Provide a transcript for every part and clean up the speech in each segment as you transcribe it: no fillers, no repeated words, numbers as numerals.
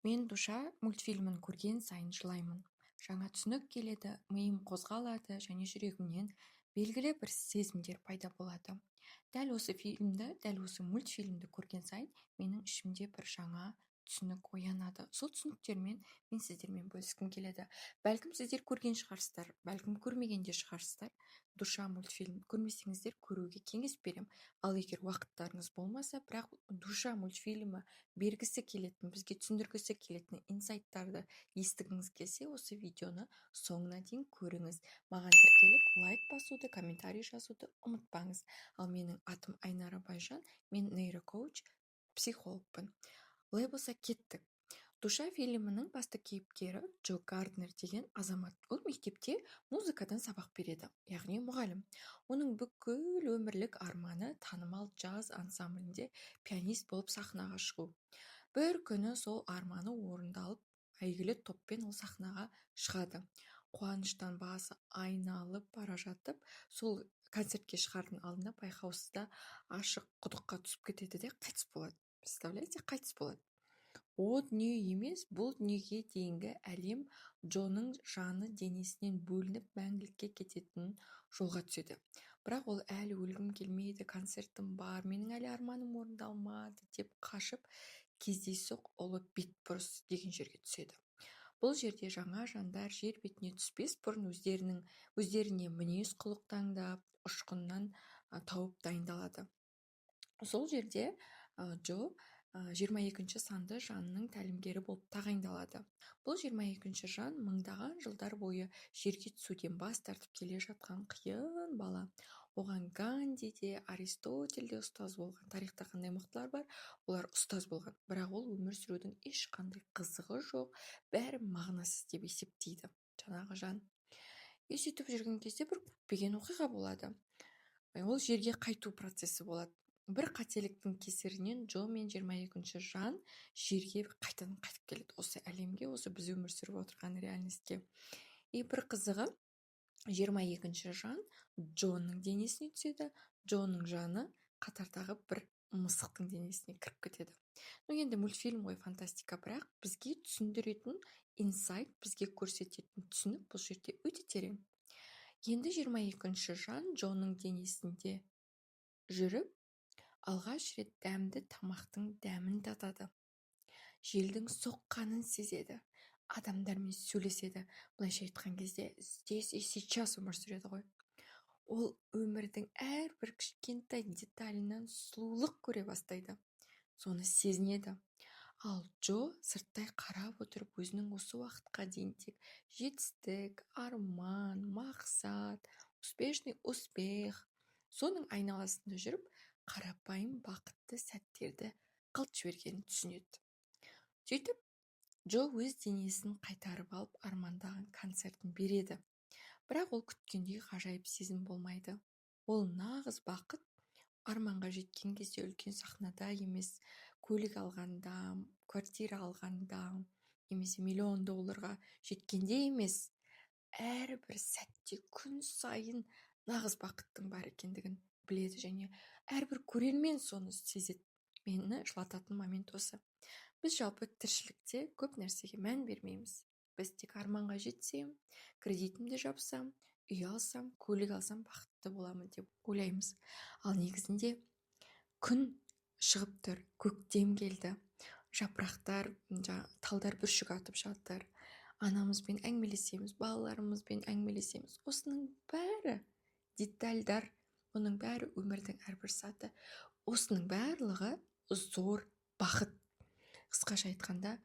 Мен «Душа» мультфильмін көрген сайын жылаймын. Жаңа түсінік келеді, миым қозғалады және жүрегімнен белгілі бір сезімдер пайда болады. Дәл осы фильмді, дәл осы мультфильмді көрген сайын менің ішімде бір жаңа түсінік оянады. Сол түсініктермен мен сіздермен бөліскім келеді. Бәлкім, сіздер көрген шығарсыздар, бәлкім, көрмеген де шығарсыздар. «Душа» мультфильм көрмесеңіздер, көруге кеңес беремін. Ал егер уақыттарыңыз болмаса, бірақ «Душа» мультфильмі бергісі келетін, бізге түсіндіргісі келетін инсайттарды естігіңіз келсе, осы видеоны соңына дейін көріңіз. Маған тіркеліп, лайк басуды, комментарий жазуды ұмытпаңыз. Ал менің атым Айнара Байжан, мен нейрокоуч, психологпын. Олай болса, кеттік. «Душа» фильмінің басты кейіпкері Джо Гарднер деген азамат. Ол мектепте музыкадан сабақ береді, яғни мұғалім. Оның бүкіл өмірлік арманы — танымал джаз ансамблінде пианист болып сахнаға шығу. Бір күні сол арманы орындалып, әйгілі топпен ол сахнаға шығады. Қуаныштан басы айналып бара жатып, сол концертке шығардың алдында байқаусызда ашық құдыққа түсіп кетеді де, қайтыс болады. Представляете, қайтыс болады. О дүние емес, бұл дүниеге дейінгі әлем Джоның жаны денесінен бөлініп, мәңгілікке кететін жолға түседі. Бірақ ол «әлі өлгім келмейді, концертім бар, менің әлі арманым орындалмады» деп қашып, кездейсоқ ұлы бетбұрыс деген жерге түседі. Бұл жерде жаңа жандар жер бетіне түспес бұрын өздерінің өздеріне мінез құлық таңдап, ұшқыннан тауып дайындалады. Сол жерде Джо 22-ші санды жанның тәлімгері болып тағайындалады. Бұл 22-ші жан мыңдаған жылдар бойы жерге түсуден бас тартып келе жатқан қиын бала. Оған Ганди де, Аристотель де ұстаз болған. Тарихта қандай мықтылар бар, олар ұстаз болған. Бірақ ол өмір сүрудің ешқандай қызығы жоқ, бәрі мағынасыз деп есептейді жаңағы жан. И сөйтіп жүрген кезде бір күтпеген оқиға болады. Ол жерге қайту процесі болады. Бір қателіктің кесірінен Джо мен 22-ші жан жерге қайтадан қайтып келеді, осы әлемге, осы біз өмір сүріп отырған реальностьке. И бір қызығы, 22-ші жан Джонның денесіне түседі, Джонның жаны қатардағы бір мысықтың денесіне кіріп кетеді. Ну, енді мультфильм ғой, фантастика, бірақ бізге түсіндіретін инсайт, бізге көрсететін түсінік бұл жерде өте терең. Енді 22-ші жан Джонның денесінде жүріп, алғаш рет дәмді тамақтың дәмін татады, желдің соққанын сезеді, адамдармен сөйлеседі. Былайша айтқан кезде, здесь и сейчас өмір сүреді ғой. Ол өмірдің әрбір кішкентай деталінен сұлулық көре бастайды, соны сезінеді. Ал Джо сырттай қарап отырып, өзінің осы уақытқа дейін тек жетістік, арман, мақсат, успешный успех, соның айналасында жүріп, қарапайым бақытты сәттерді қалт жібергенін түсінеді. Сөйтіп, Джо өз денесін қайтарып алып, армандаған концертін береді. Бірақ ол күткендей ғажайып сезім болмайды. Ол нағыз бақыт арманға жеткен кезде, үлкен сахнада емес, көлік алғанда, квартира алғанда немесе миллион долларға жеткенде емес, әрбір сәтте, күн сайын нағыз бақыттың бар екендігін біледі және әрбір көрермен соны сезеді. Мені жылататын момент осы. Біз жалпы тіршілікте көп нәрсеге мән бермейміз. Біз тек арманға жетсем, кредитімді жапсам, үй алсам, көлік алсам, бақытты боламын деп ойлаймыз. Ал негізінде күн шығып тұр, көктем келді, жапырақтар, талдар бүршік атып жатыр, анамызбен әңгімелесеміз, балаларымызбен әңгімелесеміз. Осының бәрі детальдар, бұның бәрі өмірдің әрбір сәті, осының барлығы зор бақыт. Қысқаша айтқанда,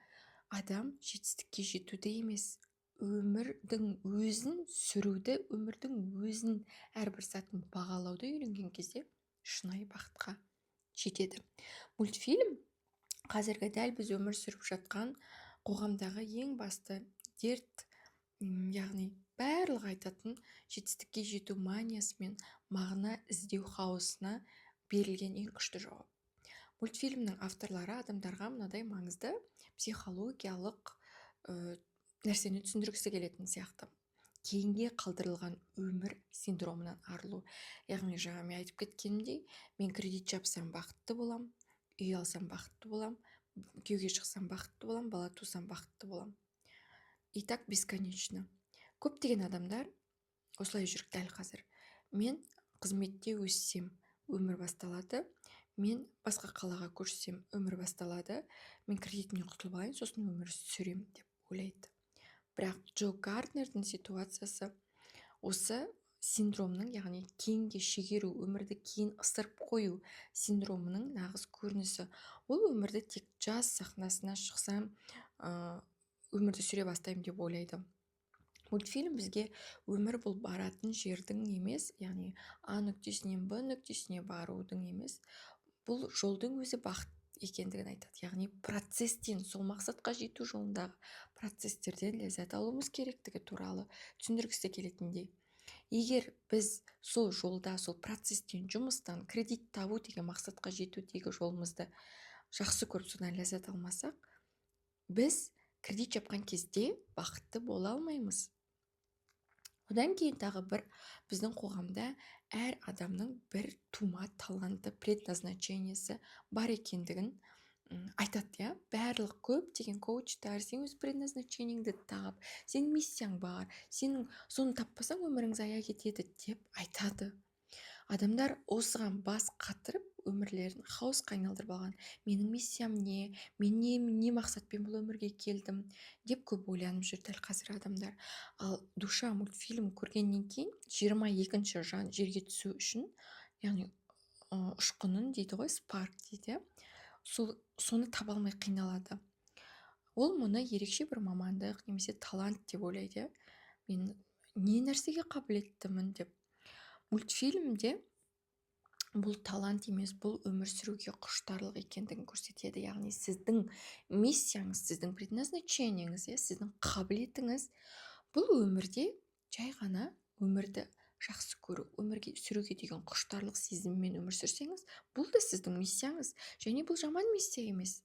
адам жетістікке жетуді емес, өмірдің өзін сүруді, өмірдің өзін, әрбір сәтін бағалауды үйренген кезде шынайы бақытқа жетеді. Мультфильм қазіргі дәл біз өмір сүріп жатқан қоғамдағы ең басты дерт, яғни барлығы айтатын жетістікке жету маниясы мен мағына іздеу хаосына берілген ең күшті жауап. Мультфильмнің авторлары адамдарға мынадай маңызды психологиялық нәрсені түсіндіргісі келетін сияқты: кейінге қалдырылған өмір синдромынан арылу. Яғни жаңа мен айтып кеткенімдей, мен кредит жапсам, бақытты болам, үй алсам, бақытты болам. Күйеуге шықсам, бақытты боламын, бала тусам, бақытты боламын. И так бесконечно. Көптеген адамдар осылай жүр дәл қазір. Мен қызметте өссем, өмір басталады. Мен басқа қалаға көшсем, өмір басталады. Мен кредитімнен құтылып алайын, сосын өмір сүремін деп ойлайды. Бірақ Джо Гарднердің ситуациясы осы синдромның, яғни кейінге шегеру, өмірді кейін ысырып қою синдромының нағыз көрінісі. Ол өмірді тек джаз сахнасына шықсам, өмірді сүре бастаймын деп ойлайды. Мультфильм бізге өмір бұл баратын жердің емес, яғни А нүктесінен Б нүктесіне барудың емес, бұл жолдың өзі бақыт екендігін айтады. Яғни процесстен, сол мақсатқа жету жолындағы процесстерден ләззат алуымыз керектігі туралы түсіндіргісі келетіндей. Егер біз сол жолда, сол процесстен, жұмыстан, кредит табу деген мақсатқа жетудегі жолымызды жақсы көріп, содан ләззат алмасақ, біз кредит жапқан кезде бақытты бола алмаймыз. Одан кейін тағы бір, біздің қоғамда әр адамның бір тума таланты, предназначение сі бар екендігін айтады, иә. Барлық көптеген коучтар: «Сен өз предназначение ңді тап, сенің миссияң бар, сенің соны таппасаң, өмірің зая кетеді», — деп айтады. Адамдар осыған бас қатырып, өмірлерін хаосқа айналдырып алған. Менің миссиям не, мен не мақсатпен бұл өмірге келдім деп көп ойланып жүр дәл қазір адамдар. Ал «Душа» мультфильм көргеннен кейін 22-ші жан жерге түсу үшін, яғни ұшқынын дейді ғой, spark дейді, сол соны таба алмай қиналады. Ол мұны ерекше бір мамандық немесе талант деп ойлайды, иә, мен не нәрсеге қабілеттімін деп. Мультфильмде бұл талант емес, бұл өмір сүруге құштарлық екендігін көрсетеді. Яғни сіздің миссияңыз, сіздің предназначение ңіз, иә, сіздің қабілетіңіз бұл өмірде жай ғана өмірді жақсы көру, өмірге сүруге деген құштарлық сезіммен өмір сүрсеңіз, бұл да сіздің миссияңыз және бұл жаман миссия емес.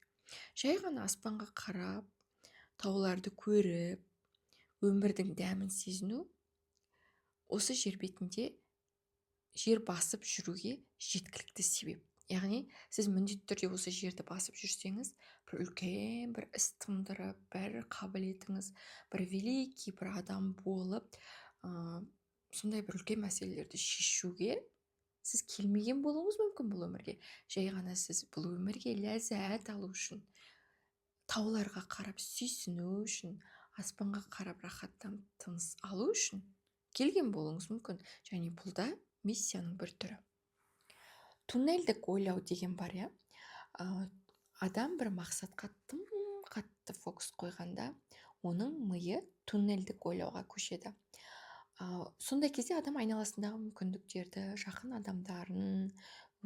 Жай ғана аспанға қарап, тауларды көріп, өмірдің дәмін сезіну осы жер бетінде жер басып жүруге жеткілікті себеп. Яғни сіз міндетті түрде осы жерді басып жүрсеңіз, бір үлкен бір іс тындырып, бір қабілетіңіз, бір великий бір адам болып, сондай бір үлкен мәселелерді шешуге сіз келмеген болуыңыз мүмкін бұл өмірге. Жай ғана сіз бұл өмірге ләззат алу үшін, тауларға қарап сүйсіну үшін, аспанға қарап рахаттанып тыныс алу үшін келген болуыңыз мүмкін. Және бұл да миссияның бір түрі. Туннельдік ойлау деген бар, иә. Адам бір мақсатқа тым қатты фокус қойғанда, оның миы туннельдік ойлауға көшеді. Сондай кезде адам айналасындағы мүмкіндіктерді, жақын адамдарын,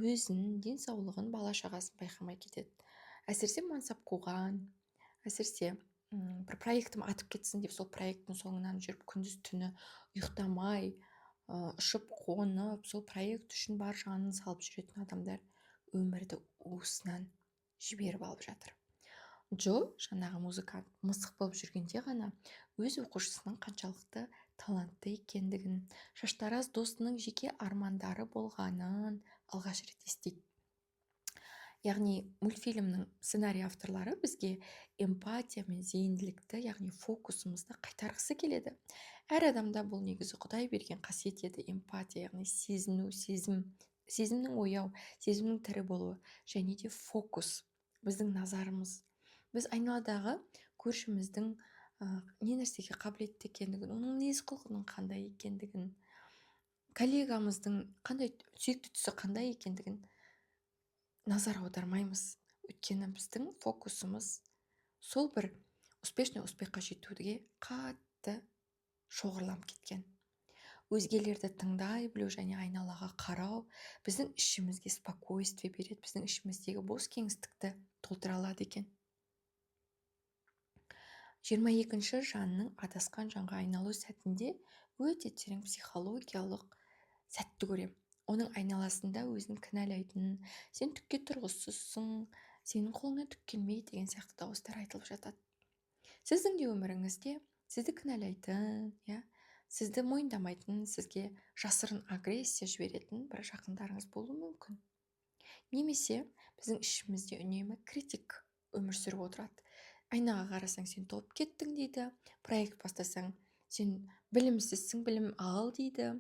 өзін, денсаулығын, бала шағасын байқамай кетеді. Әсіресе мансап қуған, әсіресе бір проектім атып кетсін деп, сол проекттің соңынан жүріп, күндіз түні ұйықтамай, ұшып қонып, сол проект үшін бар жанын салып жүретін адамдар өмірді уысынан жіберіп алып жатыр. Джо, жаңағы музыкант, мысық болып жүргенде ғана өз оқушысының қаншалықты талантты екендігін, шаштараз досының жеке армандары болғанын алғаш рет естиді. Яғни мультфильмнің сценарий авторлары бізге эмпатия мен зейінділікті, яғни фокусымызды қайтарғысы келеді. Әр адамда бұл негізі құдай берген қасиет еді, эмпатия, яғни сезіну, сезім, сезімнің ояу, сезімнің тірі болуы және де фокус, біздің назарымыз. Біз айналадағы көршіміздің не нәрсеге қабілетті екендігін, оның мінез құлқының қандай екендігін, коллегамыздың қандай сүйікті түсі қандай екендігін назар аудармаймыз. Өйткені біздің фокусымыз сол бір успешный успех қа жетуге қатты шоғырланып кеткен. Өзгелерді тыңдай білу және айналаға қарау біздің ішімізге спокойствие береді, біздің ішіміздегі бос кеңістікті толтыра алады екен. 22-ші жанның адасқан жанға айналу сәтінде өте терең психологиялық сәтті көремін. Оның айналасында өзін кінәлайтын, «сен түкке тұрғысызсың», «сенің қолыңнан түк келмейді» деген сияқты дауыстар айтылып жатады. Сіздің де өміріңізде сізді кінәлайтын, иә, сізді мойындамайтын, сізге жасырын агрессия жіберетін бір жақындарыңыз болуы мүмкін. Немесе біздің ішімізде үнемі критик өмір сүріп отырады. Айнаға қарасаң, сен толып кеттің дейді, проект бастасаң, сен білімсізсің, білім ал дейді,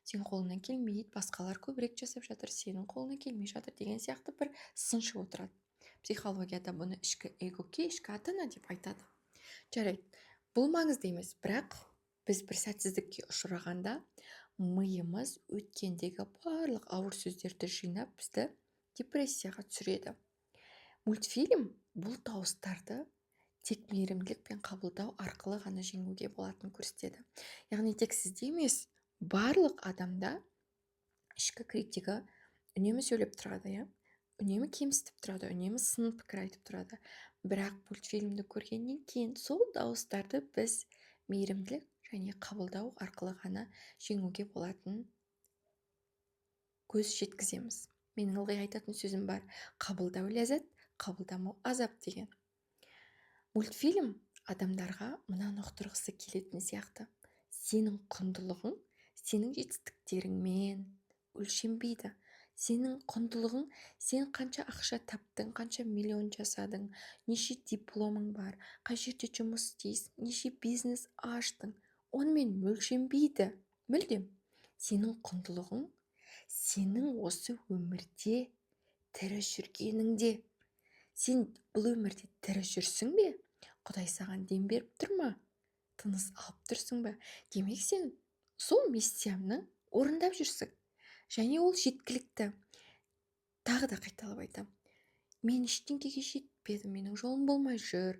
сен қолыңнан келмейді, басқалар көбірек жасап жатыр, сенің қолыңнан келмей жатыр деген сияқты бір сыншы отырады. Психологияда бұны ішкі эго, ішкі ата ана деп айтады. Жарайды, бұл маңызды емес, бірақ біз бір сәтсіздікке ұшырағанда, миымыз өткендегі барлық ауыр сөздерді жинап, бізді депрессияға түсіреді. Мультфильм бұл дауыстарды тек мейірімділікпен қабылдау арқылы ғана жеңуге болатынын көрсетеді. Яғни тек сізде емес, барлық адамда ішкі критигі үнемі сөйлеп тұрады, иә, үнемі кемсітіп тұрады, үнемі сын пікір айтып тұрады. Бірақ мультфильмді көргеннен кейін сол дауыстарды біз мейірімділік және қабылдау арқылы ғана жеңуге болатынын көз жеткіземіз. Менің ылғи айтатын сөзім бар: қабылдау ләззат, қабылдамау азап деген. Мультфильм адамдарға мынаны ұқтырғысы келетін сияқты: сенің құндылығың сенің жетістіктеріңмен өлшенбейді. Сенің құндылығың сен қанша ақша таптың, қанша миллион жасадың, неше дипломың бар, қай жерде жұмыс істейсің, неше бизнес аштың, онымен өлшенбейді мүлдем. Сенің құндылығың сенің осы өмірде тірі жүргеніңде. Сен бұл өмірде тірі жүрсің бе? Құдай саған дем беріп тұр ма? Тыныс алып тұрсың ба? Демек, сен сол миссияңды орындап жүрсің және ол жеткілікті. Тағы да қайталап айтамын: мен ештеңкеге жетпедім, менің жолым болмай жүр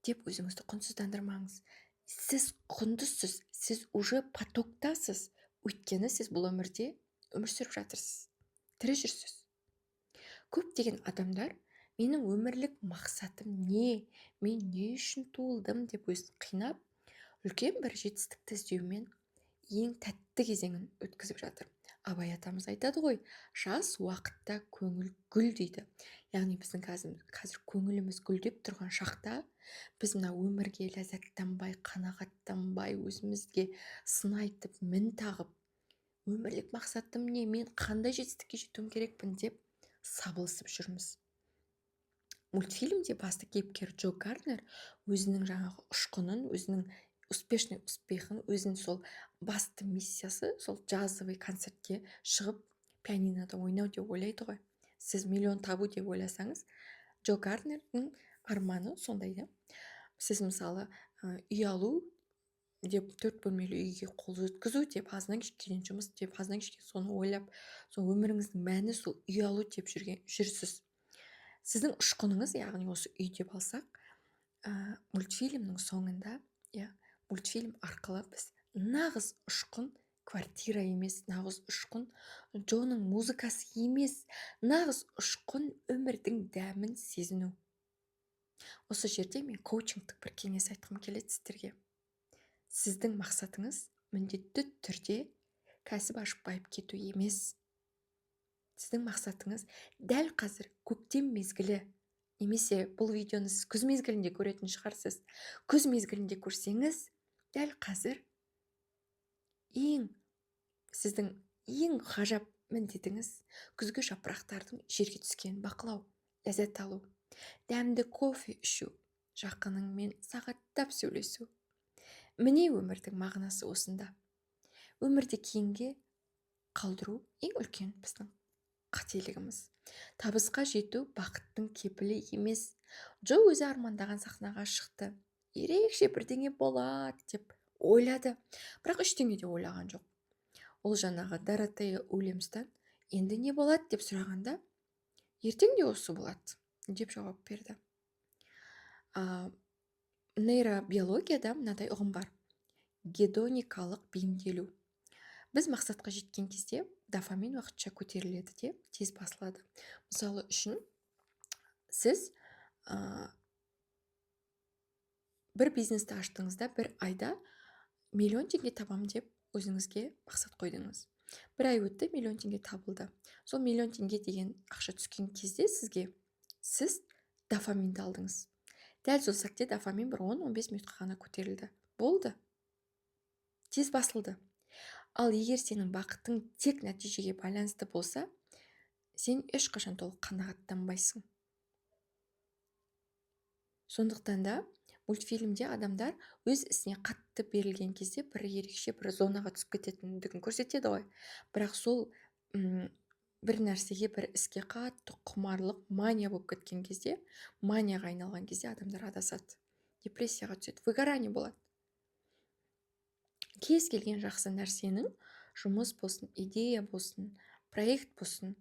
деп өзіңізді құнсыздандырмаңыз. Сіз құндысыз, сіз уже потоктасыз, өйткені сіз бұл өмірде өмір сүріп жатырсыз, тірі жүрсіз. Көптеген адамдар менің өмірлік мақсатым не, мен не үшін туылдым деп өзін қинап, үлкен бір жетістікті іздеумен ең тәтті кезеңін өткізіп жатыр. Абай атамыз айтады ғой: жас уақытта көңіл гүл дейді. Яғни біздің қазір көңіліміз гүлдеп тұрған шақта біз мына өмірге ләззаттанбай, қанағаттанбай, өзімізге сын айтып, мін тағып, өмірлік мақсатым не, мен қандай жетістікке жетуім керекпін деп сабылысып жүрміз. Мультфильмде басты кейіпкер Джо Гарднер өзінің жаңағы ұшқынын, өзінің успешный успехын, өзінің сол басты миссиясы сол джазовый концертке шығып, пианинода ойнау деп ойлайды ғой. Сіз миллион табу деп ойласаңыз, Джо Гарднердің арманы сондай да. Сіз, мысалы, үй алу деп, төрт бөлмелі үйге қол жеткізу деп, азаннан кешке дейін жұмыс істеп, азаннан кешке соны ойлап, сол өміріңіздің мәні сол үй алу деп жүрген жүрсіз. Сіздің ұшқыныңыз, яғни осы үй деп алсақ, мультфильмнің соңында, иә, мультфильм арқылы біз нағыз ұшқын квартира емес, нағыз ұшқын Джоның музыкасы емес, нағыз ұшқын өмірдің дәмін сезіну. Осы жерде мен коучингтік бір кеңес айтқым келеді сіздерге. Сіздің мақсатыңыз міндетті түрде кәсіп ашып, байып кету емес. Сіздің мақсатыңыз дәл қазір көктем мезгілі немесе бұл видеоны сіз күз мезгілінде көретін шығарсыз. Күз мезгілінде көрсеңіз, дәл қазір ең сіздің ең ғажап міндетіңіз күзгі жапырақтардың жерге түскенін бақылау, ләззат алу, дәмді кофе ішу, жақыныңмен сағаттап сөйлесу. Міне, өмірдің мағынасы осында. Өмірде кейінге қалдыру ең үлкен біздің қателігіміз. Табысқа жету бақыттың кепілі емес. Джо өзі армандаған сахнаға шықты, ерекше бірдеңе болады деп ойлады, бірақ ештеңе де ойлаған жоқ. Ол жаңағы Доротея Уильямстан енді не болады деп сұрағанда, ертең де осы болады деп жауап берді. Нейробиологияда мынадай ұғым бар: гедоникалық бейімделу. Біз мақсатқа жеткен кезде дофамин уақытша көтеріледі де, тез басылады. Мысалы үшін, сіз бір бизнесті аштыңыз да, бір айда миллион теңге табам деп өзіңізге мақсат қойдыңыз. Бір ай өтті, миллион теңге табылды. Сол миллион теңге деген ақша түскен кезде сізге, сіз дофаминді алдыңыз. Дәл сол сәтте дофамин бір 10-15 минутқа ғана көтерілді, болды, тез басылды. Ал егер сенің бақытың тек нәтижеге байланысты болса, сен ешқашан толық қанағаттанбайсың. Сондықтан да мультфильмде адамдар өз ісіне қатты берілген кезде бір ерекше бір зонаға түсіп кететіндігін көрсетеді ғой. Бірақ сол бір нәрсеге, бір іске қатты құмарлық, мания болып кеткен кезде, манияға айналған кезде адамдар адасады, депрессияға түседі, выгорание болады. Кез келген жақсы нәрсенің, жұмыс болсын, идея болсын, проект болсын,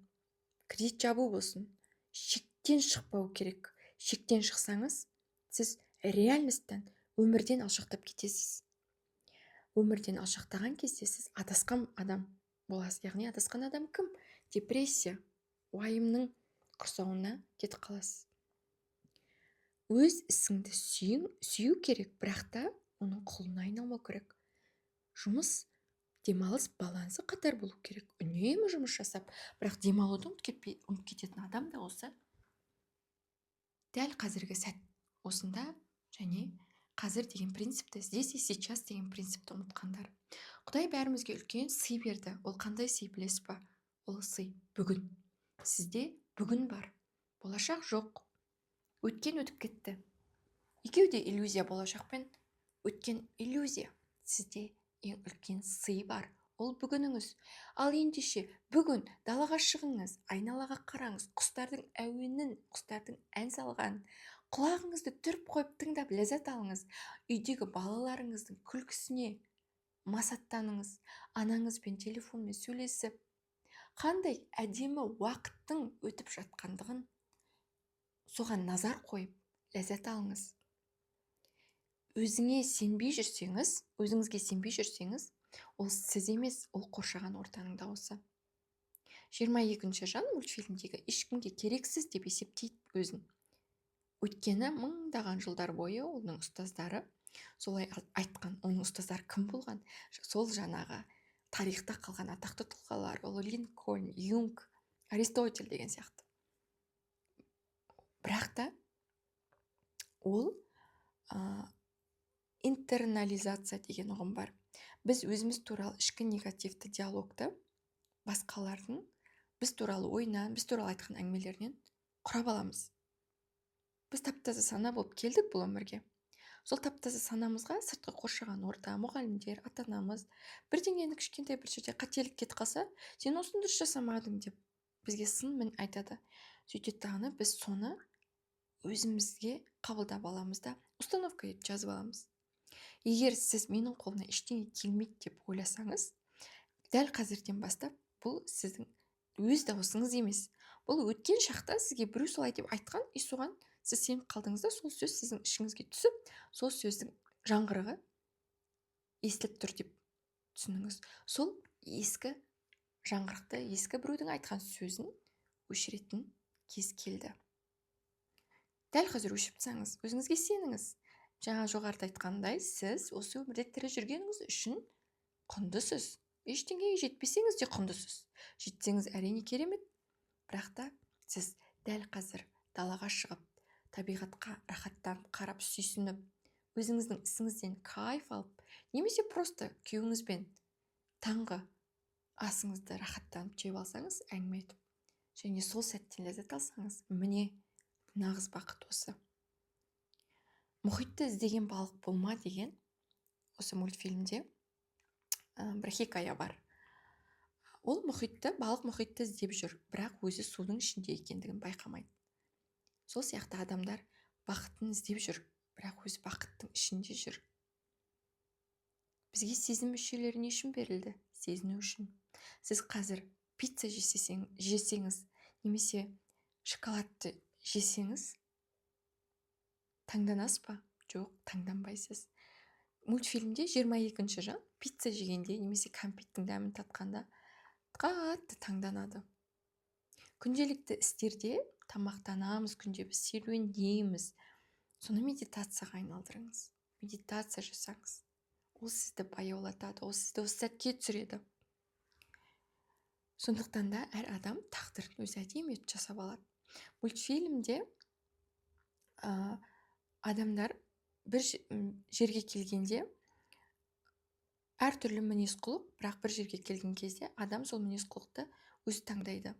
кредит жабу болсын, шектен шықпау керек. Шектен шықсаңыз, сіз реальностьтан, өмірден алшақтап кетесіз. Өмірден алшақтаған кезде сіз адасқан адам боласыз. Яғни адасқан адам кім? Депрессия, уайымның құрсауына кетіп қаласыз. Өз ісіңді сүю керек, бірақ та оның құлына айналмау керек. Жұмыс, демалыс балансы қатар болу керек. Үнемі жұмыс жасап, бірақ демалуды ұмытып кететін адам да осы дәл қазіргі сәт осында және қазір деген принципті, здесь и сейчас деген принципті ұмытқандар. Құдай бәрімізге үлкен сый берді. Ол қандай сый, білесіз ба? Ол сый — бүгін. Сізде бүгін бар, болашақ жоқ. Өткен өтіп кетті, екеуі де иллюзия. Болашақ пен өткен иллюзия. Сізде ең үлкен сый бар, ол бүгініңіз. Ал ендеше бүгін далаға шығыңыз, айналаға қараңыз, құстардың әуенін, құстардың ән салғанын құлағыңызды түріп қойып тыңдап, ләззат алыңыз. Үйдегі балаларыңыздың күлкісіне масаттаныңыз. Анаңызбен телефонмен сөйлесіп, қандай әдемі уақыттың өтіп жатқандығын, соған назар қойып, ләззат алыңыз. Өзіңе сенбей жүрсеңіз, өзіңізге сенбей жүрсеңіз, ол сіз емес, ол қоршаған ортаның дауысы. 22-ші жан мультфильмдегі ешкімге керексіз деп есептейді өзін, өйткені мыңдаған жылдар бойы оның ұстаздары солай айтқан. Оның ұстаздары кім болған? Сол жаңағы тарихта қалған атақты тұлғалар, ол Линкольн, Юнг, Аристотель деген сияқты. Бірақ та ол интернализация деген ұғым бар. Біз өзіміз туралы ішкі негативті диалогты басқалардың біз туралы ойынан, біз туралы айтқан әңгімелерінен құрап аламыз. Біз тап таза сана болып келдік бұл өмірге. Сол тап таза санамызға сыртқы қоршаған орта, мұғалімдер, ата анамыз бірдеңені, кішкентай бір жерде қателік кетіп қалса, «Сен осыны дұрыс жасамадың» деп бізге сын мін айтады. Сөйтеді дағыны біз соны өзімізге қабылдап аламыз да, установка етіп жазып аламыз. Егер сіз «Менің қолымнан ештеңе келмейді» деп ойласаңыз, дәл қазірден бастап бұл сіздің өз дауысыңыз емес, бұл өткен шақта сізге біреу солай деп айтқан, и соған сіз сеніп қалдыңыз да, сол сөз сіздің ішіңізге түсіп, сол сөздің жаңғырығы естіліп тұр деп түсініңіз. Сол ескі жаңғырықты, ескі біреудің айтқан сөзін өшіретін кез келді. Дәл қазір өшіріп тастаңыз, өзіңізге сеніңіз. Жаңа жоғарыда айтқандай, сіз осы өмірде тірі жүргеніңіз үшін құндысыз. Ештеңеге жетпесеңіз де құндысыз. Жетсеңіз, әрине, керемет. Бірақ та сіз дәл қазір далаға шығып, табиғатқа рахаттанып қарап, сүйсініп, өзіңіздің ісіңізден кайф алып немесе просто күйеуіңізбен таңғы асыңызды рахаттанып жеп алсаңыз, әңгіме айтып және сол сәттен ләззат алсаңыз, міне, нағыз бақыт осы. «Мұхитты іздеген балық болма» деген осы мультфильмде бір хикая бар. Ол мұхитты, балық мұхитты іздеп жүр, бірақ өзі судың ішінде екендігін байқамайды. Сол сияқты адамдар бақытын іздеп жүр, бірақ өзі бақыттың ішінде жүр. Бізге сезім мүшелері не үшін берілді? Сезіну үшін. Сіз қазір пицца жесеңіз немесе шоколадты жесеңіз, таңданасыз ба? Жоқ, таңданбайсыз. Мультфильмде 22-ші жан пицца жегенде немесе кәмпиттің дәмін татқанда қатты таңданады. Күнделікті істерде тамақтанамыз, күнде біз серуендейміз, соны медитацияға айналдырыңыз, медитация жасаңыз. Ол сізді баяулатады, ол сізді осы сәтке түсіреді. Сондықтан да әр адам тағдырын өзі әдемі етіп жасап алады. Мультфильмде адамдар бір жерге келгенде әртүрлі мінез құлық, бірақ бір жерге келген кезде адам сол мінез құлықты өзі таңдайды.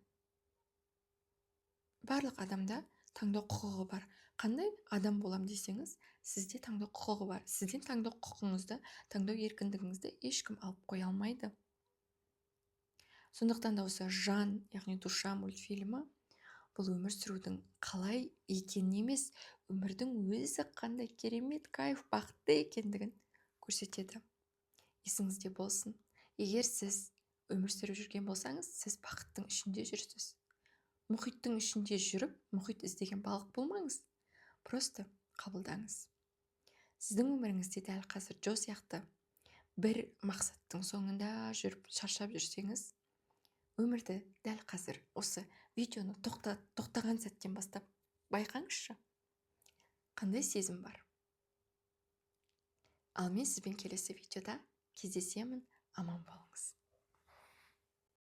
Барлық адамда таңдау құқығы бар. Қандай адам болам десеңіз, сізде таңдау құқығы бар. Сізден таңдау құқығыңызды, таңдау еркіндігіңізді ешкім алып қоя алмайды. Сондықтан да осы «Жан», яғни «Душа» мультфильмі бұл өмір сүрудің қалай екенін емес, өмірдің өзі қандай керемет, кайф, бақытты екендігін көрсетеді. Есіңізде болсын, егер сіз өмір сүріп жүрген болсаңыз, сіз бақыттың ішінде жүрсіз. Мұхиттың ішінде жүріп, мұхит іздеген балық болмаңыз, просто қабылдаңыз. Сіздің өміріңізде дәл қазір Джо сияқты бір мақсаттың соңында жүріп шаршап жүрсеңіз, өмірді дәл қазір осы видеоны тоқтаған сәттен бастап байқаңызшы, қандай сезім бар. Ал мен сізбен келесі видеода кездесемін. Аман болыңыз.